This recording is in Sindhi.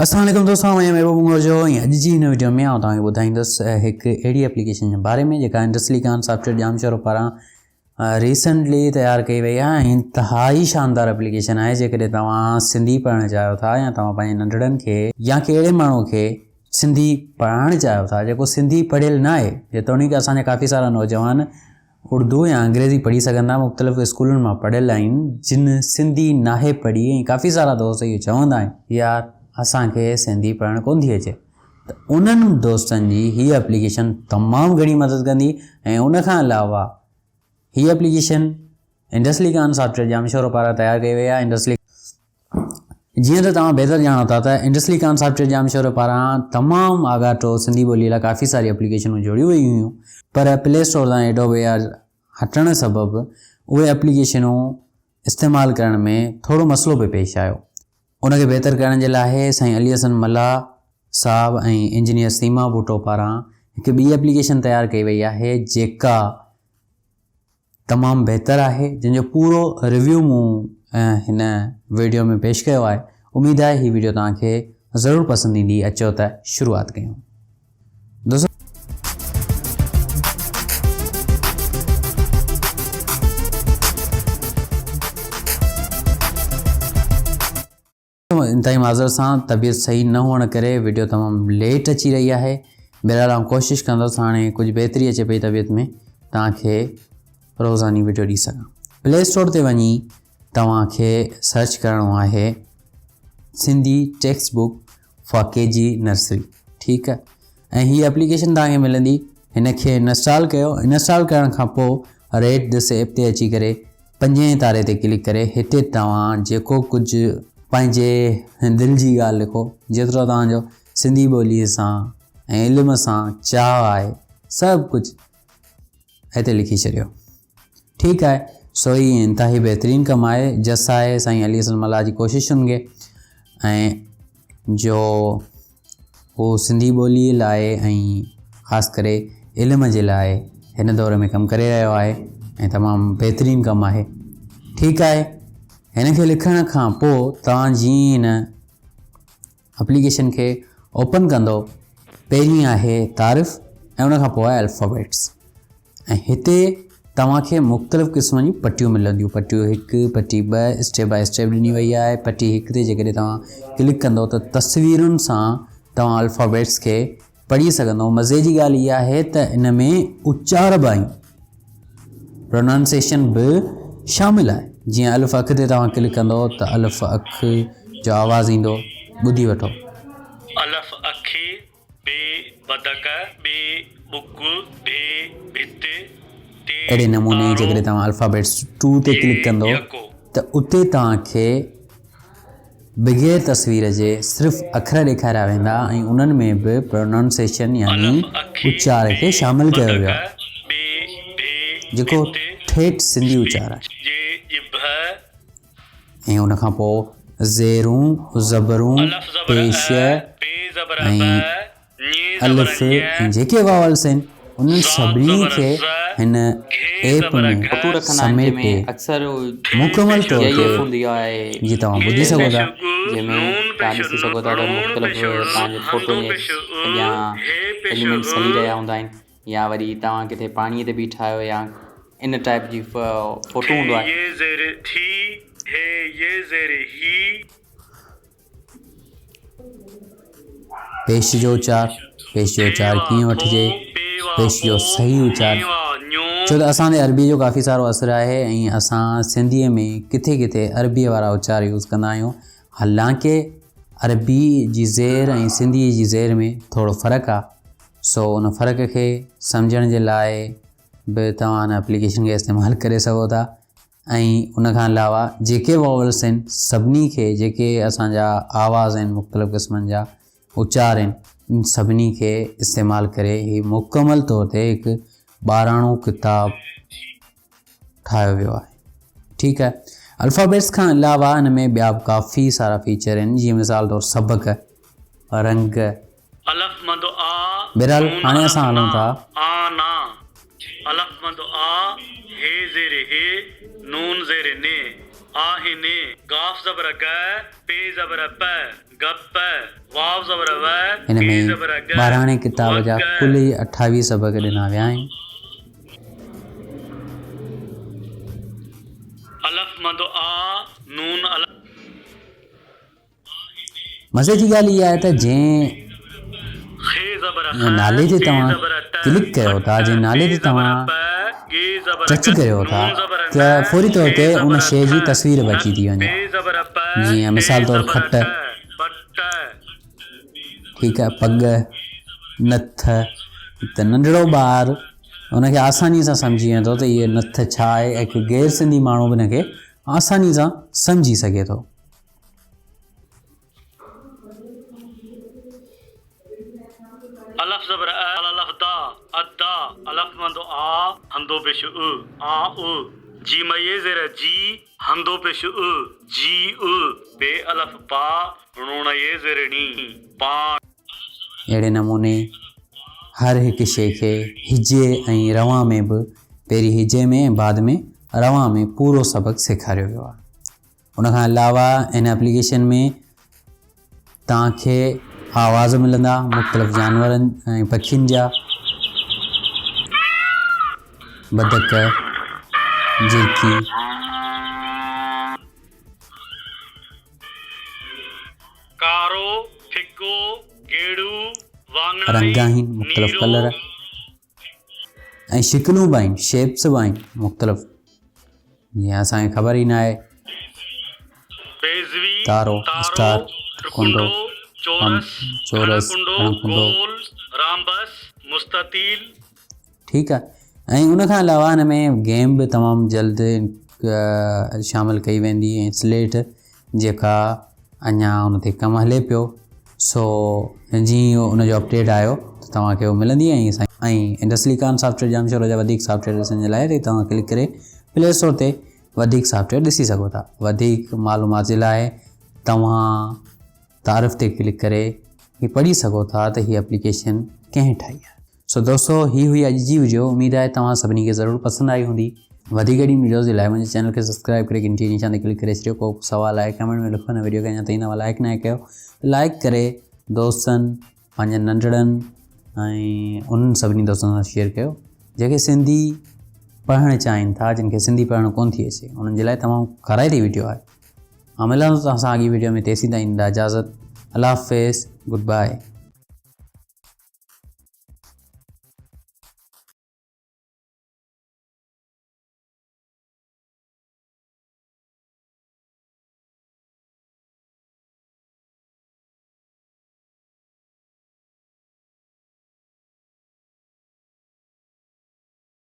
السلام عليڪم دوستو آئون آهيان محبوب مڱرجو ۽ اڄ جي هن وڊيو ۾ آئون توهان کي ٻڌائيندس هڪ اهڙي ايپليڪيشن جي باري ۾ جيڪا انڊسليڪان سافٽويئر ڄامشورو پاران ريسنٽلي تيار ڪئي وئي آهي ۽ انتهائي شاندار ايپليڪيشن آهي جيڪڏهن توهان سنڌي پڙهڻ چاهيو ٿا يا توهان پنهنجي ننڍڙن کي يا ڪي اهڙي ماڻهو کي سنڌي پڙهائڻ چاهيو ٿا جيڪو سنڌي پڙهيل نه آهي جيتوڻيڪ اسان جا ڪافي سارا نوجوان اردو يا انگريزي پڙهي سگهن ٿا مختلف اسڪولن مان پڙهيل آهن جن سنڌي ناهي پڙهي ۽ ڪافي سارا دوست اهو چوندا آهن يار اسان کي سنڌي پڙهڻ ڪونه ٿي اچي ته انهن دوستن جي هي اپليڪيشن تمام گهڻي مدد ڪندي ۽ ان کان علاوه هي اپليڪيشن انڊسليڪان سافٽويئر ڄامشورو پاران تيار ڪئي وئي آهي انڊسلي جيئن ته توهان بهتر ڄاڻو ٿا ته انڊسليڪان سافٽويئر ڄامشورو پاران تمام آڳاٽو سنڌي ٻولي لاء ڪافي ساري اپليڪيشنون جوڙيون ويون هيون پر پلي اسٽور تان ايڊوب اي آر هٽڻ سبب اهي اپليڪيشنون استعمال ڪرڻ ۾ ٿورو مسئلو پئي پيش آيو. ان کي بهتر ڪرڻ جي لاء سائين علي حسن ملاح صاحب ۽ انجنيئر سيما ڀٽو پاران هڪ ٻي اپليڪيشن تيار ڪئي وئي آهي جيڪا تمام بهتر آهي جنهن جو پورو ريويو مون هن ويڊيو ۾ پيش ڪيو آهي اميد آهي هي ويڊيو توهان کي ضرور پسند ايندي اچو ته شروعات ڪيون دوستو انتهائي معذرت سان طبيعت صحيح نه هئڻ ڪري وڊيو تمام ليٽ اچي رهي آهي بهرحال آئون ڪوشش ڪندس هاڻي ڪجهه بهتري اچي پئي طبيعت ۾ توهان کي روزاني وڊيو ڏئي سگهان پلي اسٽور تي وڃي توهان کي سرچ ڪرڻو آهي Sindhi text book for K G nursery ٺيڪ آهي ۽ هي اپليڪيشن توهان کي ملندي هن کي انسٽال ڪيو انسٽال ڪرڻ کان پوء ريٽ this app تي اچي ڪري پنجين تاري تي ڪلڪ ڪري هتي توهان جيڪو ڪجهه پنهنجي دل جي ڳالهه لکو جيترو توهان جو سنڌي ٻولي سان ۽ علم سان چاهه آهي سڀ ڪجهه هتي لکي ڇڏيو ٺيڪ آهي سو هي انتهائي بهترين ڪم آهي جس آهي سائين علي حسن ملاح جي ڪوششن کي ۽ جو هو سنڌي ٻوليء لاء ۽ خاص ڪري علم جي لاء هن دور ۾ ڪم ڪري رهيو آهي ۽ تمام بهترين ڪم آهي ٺيڪ آهي هن کي لکڻ کان پوء توهان جيئن هن اپليڪيشن کي اوپن ڪندو پهرين آهي تعارف ۽ ان کان پوء آهي الفابيٽس ۽ هتي توهان کي مختلف قسمن جون پٽيون ملنديون پٽيون هڪ پٽي ٻه اسٽيپ باء اسٽيپ ڏني وئي آهي پٽي هڪ تي جيڪڏهن توهان ڪلڪ ڪندو ته تصويرن سان توهان الفابيٽس کي پڙهي سگهندو مزي جي ڳالهه اها آهي ته ان ۾ اچار به آهن پرونانسيشن به شامل آهي جيئن الف اک تي توهان ڪلڪ ڪندو ته الف اک جو آواز ايندو ٻڌي وٺو. الف اکي ب بدڪ، ٻ ٻڪ، ڀ ڀت، ت اهڙي نموني تارو، جيڪڏهن توهان الفابيٽس ٽو تي ي ڪلڪ ڪندو يڪو. ته اتي توهان کي بغير تصوير جي صرف اکر ڏيکاريا ويندا ۽ انهن ۾ به پرونانسيشن يعني الف اکي، اچار ب کي شامل ڪيو بدڪ، ويو آهي ٻ ڀ جيڪو ڀت، ٺيٺ سنڌي اچار آهي. ڄ ڄڀ. ۽ ان کان پوء زيرون، زبرون، الف زبر پيش ا، ب زبر ۽ ب، ڃ زبر الف ڃ، ۽ جيڪي واولس آهن انهن ص سڀني زبر کي ز، هن گھ ايپ زبر ۾ گھ، فوٽو رکندا آهن جنهن ۾ سميٽي اڪثر مڪمل ٿ طور جي تي ايف هوندي آهي جي توهان ڳ ٻڌي سگهو پيش ٿا. ڳ، جنهن ۾ نون توهان پيش ڏسي ن، سگهو ٿا ته ڻ مختلف پيش ڻ، توهان جي همزو فوٽن جي پيش ا، اڳيان ه پيش ايليمينٽس ه، هلي رهيا هوندا آهن يا وري توهان ڪٿي پاڻي تي بيٺا آهيو يا ان ٽائپ جي ٿ فوٽو هوندو آهي. ي زير ٿي، ه ي زير هي. پيش جو اچار، پيش جو ٿ اچار وا ڪيئن ٿو، وٺجي، پ وا پيش پو، جو صحيح ڃ اچار، وا ڃو. ڇو ته اسان تي عربيء جو ڪافي سارو اثر آهي ۽ اسان سنڌيء ۾ ڪٿي ڪٿي عربيء وارا اچار يوز ڪندا آهيون، حالانڪه عربيء جي زير ۽ سنڌيء جي زير ۾ ٿورو فرق آهي، سو ان فرق کي سمجهڻ جي لاء به توهان ان اپليڪيشن کي استعمال ڪري سگهو ٿا ۽ ان کان علاوه جيڪي واولس آهن سڀني کي جيڪي اسان جا آواز آهن مختلف قسمن جا اچار آهن ان سڀني کي استعمال ڪري هي مڪمل طور تي هڪ ٻاراڻو ڪتاب ٺاهيو ويو آهي ٺيڪ آهي الفابيٽس کان علاوه ان ۾ ٻيا به ڪافي سارا فيچر آهن جيئن مثال طور سبق رنگ الف مد آ، بهرحال نون هاڻي الف اسان هلون نا، ٿا. آ نا. الف مد آ، ه زير هي، نون زير ني، آ هي ني. قاف زبر گ، پ زبر پ، گ گ پ واو زبر و هن گ ۾ زبر گ ٻاراڻي ڪتاب و جا گ ڪل ئي 28 سبق ڏنا ويا آهن. الف مد آ نون الف. مزي جي ڳالهه اها آهي ته جنهن نالي تي توهان ڪلڪ ڪيو ٿا جنهن نالي تي توهان ٽچ ڪيو ٿا ته فوري طور تي ان شيء جي تصوير به اچي ٿي وڃي جيئن مثال طور کٽ ٺيڪ آهي پڳ نٿ ته ننڍڙو ٻار ان کي آساني سان سمجهي ويندو ته هيء نٿ ڇا آهي ۽ هڪ غير سنڌي ماڻهو به ان کي آساني سان سمجهي سگهي ٿو. الف زبر ا الف دا ادا الف مند آ هندو پيش ا آ ا جيم ي زير جي هندو پيش ا جي ا بي الف با نون ي زير ڻي پاڻ. اهڙي نموني هر هڪ شيء کي هجي ۽ روان ۾ به پهرين هجي ۾ ۽ بعد ۾ روان ۾ پورو سبق سيکاريو ويو آهي. ان کان علاوه ان ايپليڪيشن ۾ توهان کي آواز ملندا مختلف جانورن ۽ پکين جا بدڪ جهرڪي. ڪارو، ڦڪو، گيڙو، واڱڻائي، رنگ آهن مختلف نيرو. ڪلر ۽ شڪلون به آهن شيپس به آهن مختلف جيئن اسان کي خبر ئي نه آهي بيضوي، تارو، تارو، اسٽار، ٽڪنڊو، ٽڪنڊو، چورس، چورس، گهڻ گهڻ ڪنڊو، ڪنڊو. گول، رامبس، مستطيل. ٺيڪ آهي ۽ ان کان علاوه هن ۾ گيم به تمام جلد شامل ڪئي ويندي ۽ سليٽ جيڪا اڃا ان تي ڪم هلي پيو سو جيئن ئي ان جو اپڊيٽ آيو ته توهان کي اهو ملندي ۽ ۽ انڊسليڪان سافٽويئر ڄامشورو جا وڌيڪ سافٽويئر ڏسڻ جي لاء هتي توهان ڪلڪ ڪري پلي اسٽور تي وڌيڪ سافٽويئر ڏسي سگهو ٿا وڌيڪ معلومات جي لاء توهان تعارف تي ڪلڪ ڪري هي پڙهي سگهو ٿا ته هي اپليڪيشن ڪنهن ٺاهي آهي. سو دوستو هي هئي اڄ جي وڊيو اميد آهي توهان سڀني کي ضرور پسند آئي هوندي. وڌيڪ اهڙين وڊيوز جي لاء منهنجي چينل کي سبسڪرائب ڪري گهنٽي جي نشان تي ڪلڪ ڪري ڇڏيو ڪو سوال آهي ڪمينٽ ۾ لکو هن وڊيو کي اڃا تائين توهان لائڪ ناهي ڪيو ته لائڪ ڪري دوستن پنهنجن ننڍڙن ۽ انهن سڀني دوستن سان شيئر ڪيو جيڪي سنڌي پڙهڻ چاهين ٿا جن کي سنڌي پڙهڻ ڪون ٿي اچي انهن جي لاء تمام ڪارائتي وڊيو آهي. مان ملان ٿو توهان سان اڳي وڊيو ۾ تيسين تائين ڏيندا اجازت الله حافظ گڊ باء.